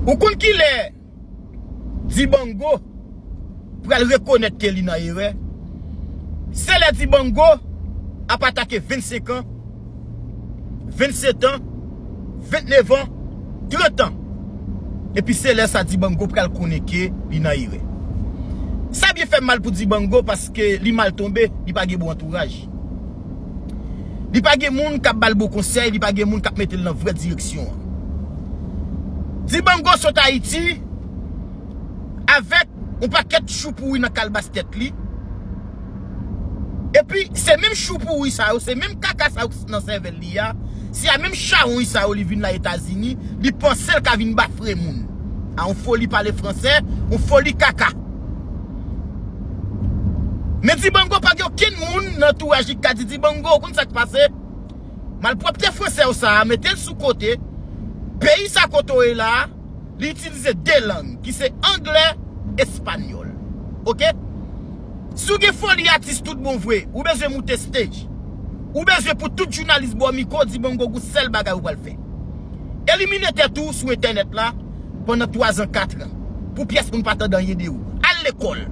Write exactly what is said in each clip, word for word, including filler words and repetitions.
Ou konn kilè Dibango pral rekonèt ke li nan erè? Se lè Dibango ap atake vennsenk an, vennset an, vennef an, trant an. Epi se lè sa Dibango pral konnen ke li nan erè. Sa byen fè mal pou Dibango paske li mal tonbe, li pa gen bon antouraj. Li pa gen moun k ap ba l bon konsèy, li pa gen moun k ap mete l nan vrè direksyon an. Dibango sot Ayiti avèk yon pakèt chou pouri nan kalbas tèt li. Epi se menm chou pouri sa yo, se menm kaka sa yo ki nan sèvèl li a, se a menm chawony sa yo li vin la Etazini, li panse l ka vin bafre moun. A yon foli pale fransè, yon foli kaka. Men Dibango pa gen okenn moun nan antouraj li ki ka di Dibango, ou konn sa k pase? Malpwòpte fransè w sa a, mete l sou kote. Peyi sa kote w ye la a, li itilize de lang, ki se anglè, espanyòl. Oke? Si w gen foli atis tout bon vre, ou bezwen moute stage. Ou bezwen pou tout jounalis ba w mikwo, Dibango, gon sèl bagay ou pral fè. Elimine tèt ou sou entènèt la pandan twazan, katran. Pou pyès moun pa tande anyen de ou. Al lekòl.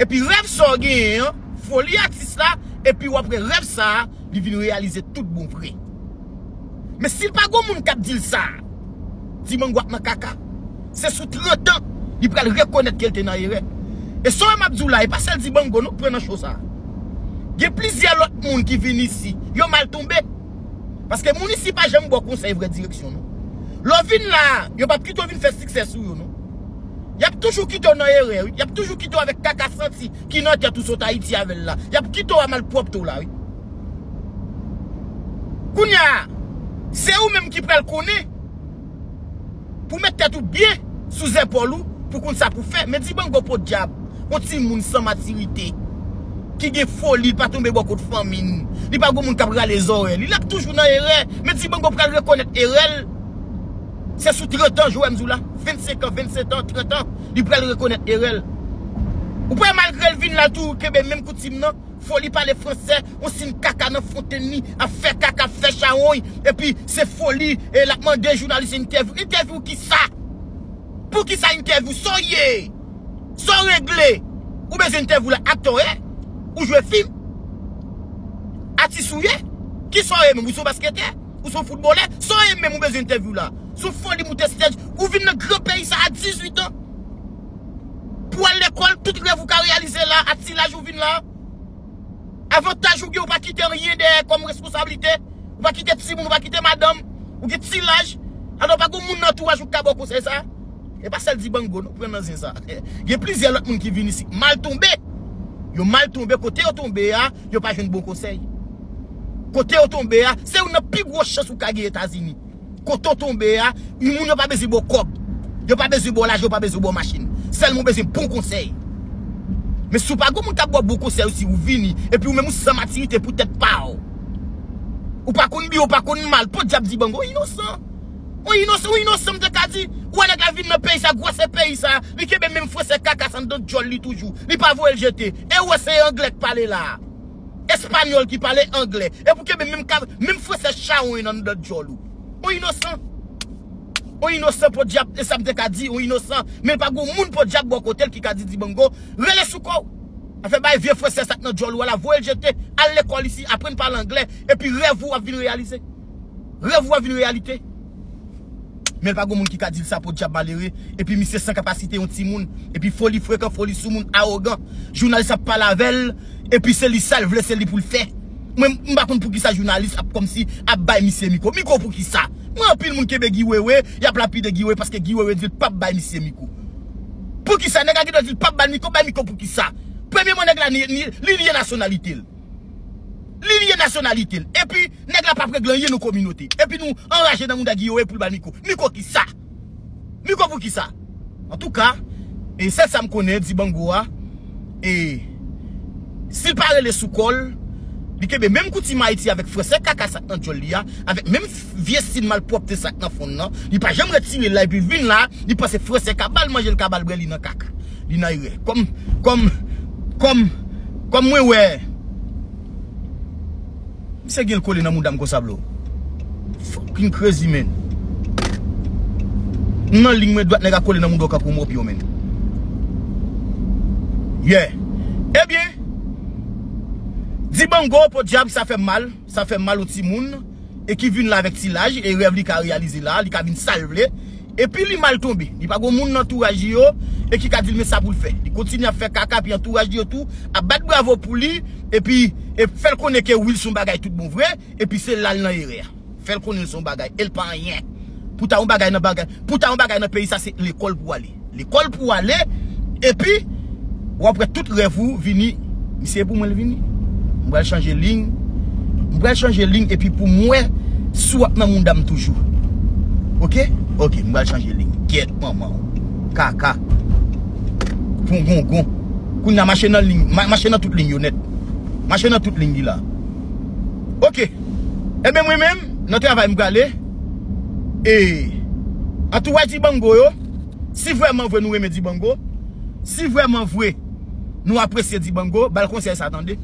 Epi rèv sa w genyen an, foli atis la, epi w ap wè rèv sa a, li vin reyalize tout bon vre. Men si l pa gon moun k ap di l sa, Dibango ap nan kaka. Se sou trant an, li pral rekonèt ke l te nan erè. E sa w wè m ap di w la, e pa sèl Dibango non k pran nan cho sa. Gen plizyè lòt moun ki vin isi, yo mal tonbe. Paske moun isi pa janm ba w konsèy vrè direksyon non. Lè w vin la, yo p ap kite w vin fè siksè sou yo non. Y ap toujou kite w nan erè, wi. Y ap toujou kite w avèk kaka santi ki nan tèt ou sot Ayiti avè l la. Y ap kite w a malpwòpte w la, wi. Kounye a, se ou menm ki pral konnen pou met tèt ou byen sou zèpòl ou, pou konn sa pou fè. Men Dibango podyab, yon timoun san matirite, ki gen foli, li pa tonbe bò kot fanmi n, li pa gon moun k ap rale zòrèy li, l ap toujou nan erè. Men Dibango pral rekonèt erè l. Se sou trant an, jan m di w la, vennsenk an, vennset an, trant an, li pral rekonèt erè l. Ou pa wè malgre l vin la tou, kenbe menm koutim nan, foli pale fransè, yon sin kaka nan fontenn li, ap fè kaka, ap fè chawony, epi se foli, e l ap mande jounalis entèvyou. Entèvyou kisa? Poukisa entèvyou? Sa w ye? Sa w regle? Ou bezwen entèvyou la, aktè w ye? Ou jwe fim? Atis ou ye? Kisa w ye menm? Ou se yon basketè? Ou se yon foutbolè? Sa w ye menm ou bezwen entèvyou la? Se yon foli moute stage. Ou vin nan gran peyi sa a dizuit an. Pou al lekòl, tout rèv ou ka reyalize la, a ti laj ou vin la. Avantaj ou gen, ou pa kite anyen dèyè kòm responsablite. Ou pa kite timoun, ou pa kite madanm. Ou gen ti laj. Alò, pa gen moun nan antouraj ou ki ka ba w konsèy sa. E pa sèl Dibango, non, pran nan zen sa. Gen plizyè lòt moun ki vin isi, mal tonbe. Yo mal tonbe, kote yo tonbe a, yo pa jwenn bon konsèy. Kote yo tonbe a, se youn nan pi gwo chans ou ka gen Etazini. Kote w tonbe a, moun yo pa bezwen ba w kòb. Yo pa bezwen ba w lajan, yo pa bezwen ba w machin. Sèlman w bezwen bon konsèy. Men si w pa gen moun k ap ba w bon konsèy, si w vini, epi w menm ou san matirite pou tèt pa w. Ou pa konn byen, ou pa konn mal, podyab Dibango, w inosan. W inosan, w inosan, m te ka di. Ou wè nèg la vin nan peyi sa, gwòse peyi sa, li kenbe menm fransè kaka sa anndan djòl li toujou. Li pa voye l jete. E w wè se anglè k pale la a. Espanyòl ki pale anglè. Epi w kenbe menm ka, menm fransè chawony nan anndan djòl ou. Ou inosan. Ou inosan podyab, e sa m te ka di, ou inosan. Men pa gon moun podyab bò kote l ki ka di Dibango, rele sou kò w. Afè bay vye fransè sa k nan djòl ou a la, voye l jete, al lekòl isi, aprann pale anglè, epi rèv ou ap vin reyalize. Rèv ou ap vin reyalite. Men pa gon moun ki ka di l sa podyab malere. Epi misye san kapasite yon timoun. Epi foli frekan, foli soumoun, awogan. Jounalis ap pale avè l. Epi se li sa l vle, se li pou l fè. Mwen, m pa konn poukisa jounalis ap kòmsi ap bay misye mikwo. Mikwo poukisa? Mwen anpil moun kenbe Guy Wewe, y ap lapide Guy Wewe paske Guy Wewe di l p ap bay misye mikwo. Poukisa? Nèg la gen dwa di l p ap bay l mikwo, bay mikwo poukisa? Premyèman, nèg la ni, ni, li niye nasyonalite l. Li niye nasyonalite l. Epi, nèg la p ap regle anyen nan kominote. Epi nou anraje nan mouda Guy Wewe pou l ba l mikwo. Mikwo kisa? Mikwo pou kisa? Antouka, e sèl sa m konnen, Dibango a, e si l pa rele sou kò l, li kenbe menm koutim Ayiti avèk fransè kaka sa k nan djòl li a, avèk menm vye stil malpwòpte sa k nan fon l nan, li pa janm retire l la, epi l vin la, li panse fransè ka ba l manje, l ka ba l bwè, li nan kaka. Li nan erè. Kòm, kòm, kòm, kòm mwen wè. Misye gen l kole nan mouda m konsa, bro. Fucking crazy, man. M nan liy mwen dwat, nèg ap kole nan mouda w kanpe yon mòpyon, menm. Yeah. Ebyen, Dibango, podyab, sa fè m mal. Sa fè m mal yon timoun. E ki vin la avèk ti laj, e rèv li ka reyalize la, li ka vin sa l vle. Epi li mal tonbe. Li pa gon moun nan antouraj li yo, e ki ka di l men sa pou l fè. Li kontinye ap fè kaka, epi antouraj li yo tou ap bat bravo pou li, epi e fè l konnen ke wi, l se yon bagay tout bon vre, epi se la l nan erè a. Fè l konnen l se yon bagay, e l pa anyen. Pou ta yon bagay nan bagay, pou ta yon bagay nan peyi sa, se lekòl pou w ale. Lekòl pou w ale, epi w ap wè tout rèv ou vini. Misye, e pou mwen l vini. M pral chanje liy. M pral chanje liy, epi pou m wè si w ap nan mouda m toujou. Oke? Oke, m pral chanje liy. Gyèt manman w. Kaka. Pongongon. Kounye a mache nan liy, ma- mache nan tout liy yo nèt. Mache nan tout liy li la. Oke. Ebyen, mwen menm, nan travay m prale. E antouraj Dibango yo, si vrèman vre nou renmen Dibango, si vrèman vre nou apresye Dibango, ba l konsèy sa, tande.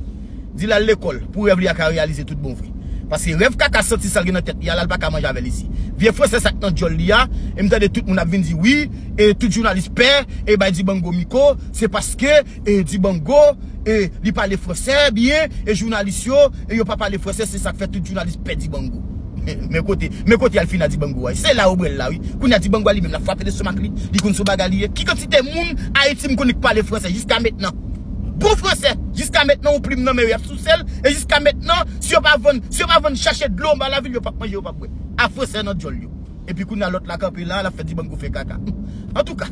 Di l al lekòl pou rèv li a ka reyalize tout bon vre. Paske rèv kaka santi sa l gen nan tèt li a la, l pa ka manje avè l isi. Vye fransè sa k nan djòl li a, e m tande tout moun ap vin di wi, e tout jounalis pè, e bay Dibango mikwo, se paske, e Dibango, e li pale fransè byen, e jounalis yo, e yo pa pale fransè, se sa k fè tout jounalis pè Dibango. Men kote, men kote y al fin a Dibango a. Se la yo bwè l la, wi. Kounye a Dibango a li menm, l ap frape lestomak li. Li konn se yon bagay li ye. Ki kantite moun Ayiti m konnen k pale fransè jiska mentnan? Bon fransè, jiska mentnan, yon plim nan men yo, y ap souse l. E jiska mentnan, si yo pa vann, si yo pa vann chache dlo anba lavil, yo p ap manje, yo p ap bwè. A fransè nan djòl yo. Epi kounye a lòt la kanpe la, l ap fè Dibango fè kaka. Antouka,